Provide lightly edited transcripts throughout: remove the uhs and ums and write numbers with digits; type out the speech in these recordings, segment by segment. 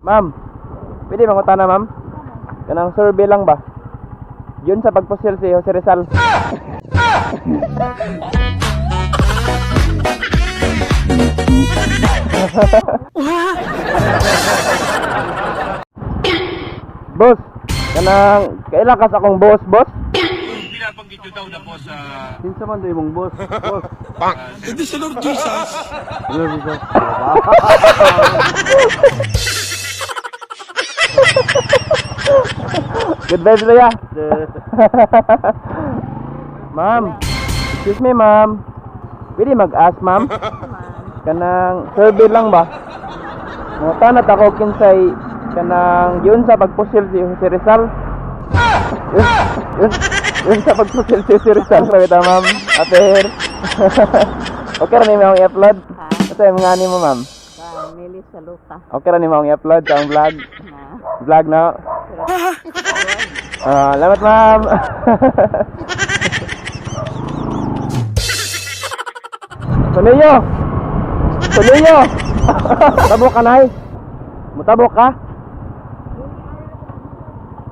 Ma'am, pwede mangutana, ma'am? Kanang survey lang ba? Yun sa pagpusil si Jose Rizal. Boss, kanang kaila ka sa akong boss, boss? Binabanggit nyo daw na boss Kinsa man do imong boss, boss? Hindi si Lord Jesus. Lord Jesus. Good vibes na ya. Ma'am, excuse me, ma'am. Pwede mag-ask, ma'am? Kanang survey lang ba? Mutanat ako kinsay kanang yun sa pagpusil si Jose Rizal. Yun, yun, yun sa pagpusil si Jose Rizal. Grabe ta, ma'am. Ater. Okay ra ni mo i-upload? Kasi mga ani mo, ma'am. Family sa lupa. Okay ra ni mo i-upload sa akong vlog. Na. Vlog na. Ah, salamat, ma'am. Suliyo. Suliyo. Tabok ka, nay. Mutabok ka?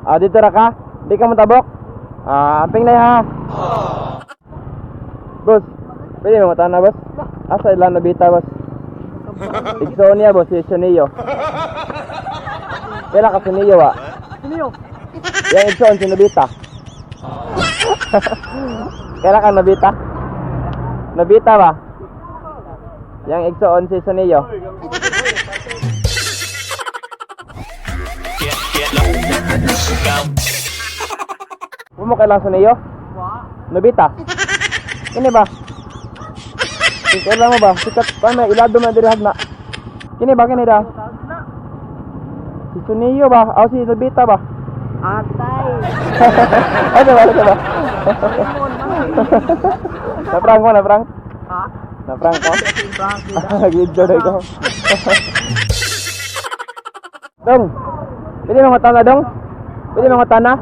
Ah, dito ra ka? Di ka mutabok? Ah, amping na ha. Boss, pwede mo na, boss? Asa ilan nabita, boss? Igsoon niya, boss, si Suniyo. Kailan ka Suniyo, wa? Suniyo. Yang igsoon si Nobita. Kailan ka Nobita? Nobita ba? Yang igsoon si Suniyo. Huwag mo kailangan Suniyo? Nobita? Kini ba? Kailan mo ba? Sikat pa na ilado na diri hagna. Kini ba kini da? Si Suniyo ba? O si Nobita ba? Atay. Ano ba? Ano ba? Na-prank mo, na-prank? Ha? Na-prank ko? Nag-video na ikaw. Dong! Pwede mga tana, dong? Pwede mga tana?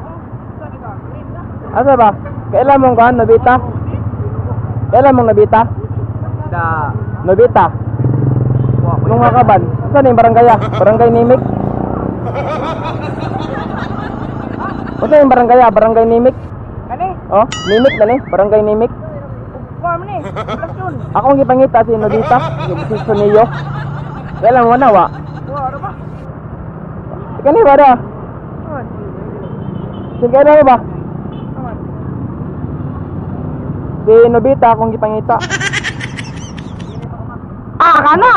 Asa ba? Kailan mong kuhan, Nobita? Kailan mong Nobita? Da. Nobita? Nung kakaban? Saan yung barangay ah? Barangay Nimik? Saan yung barangay ah? Barangay Nimik? Kani? Oh, Nimik na ni, Barangay Nimik. Kuha mo ni. Poblasyon. Akong gipangita si Nobita, si Suniyo. Kailan mo na wa? Kuha ano ba? Kani ba da? Sin kailan mo ba? Si Nobita akong gipangita. Ah, kana.